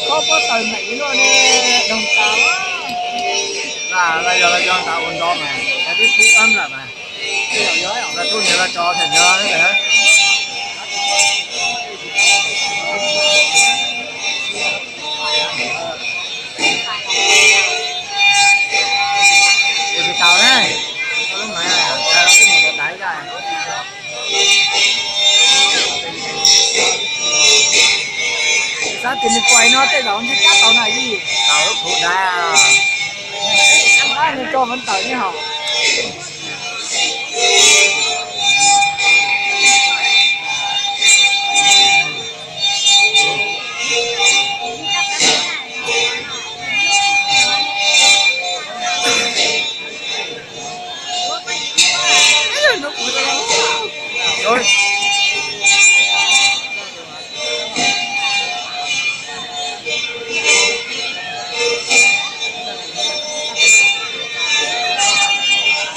Pob pob taws meem luaj ne, doog tas. Yog yog tas ua nto mas, yog tib tub ab lawm mas, yog tub niag los tso them nyob lawm. Ua tsis tau na, tau lub mas, tau lub mus tau tas ib zaj. Xav tias nws pais no tej zaum ntshe cab tau na yij. Tau lub khuv dab. Ab, nws tso mas tawm ne hos.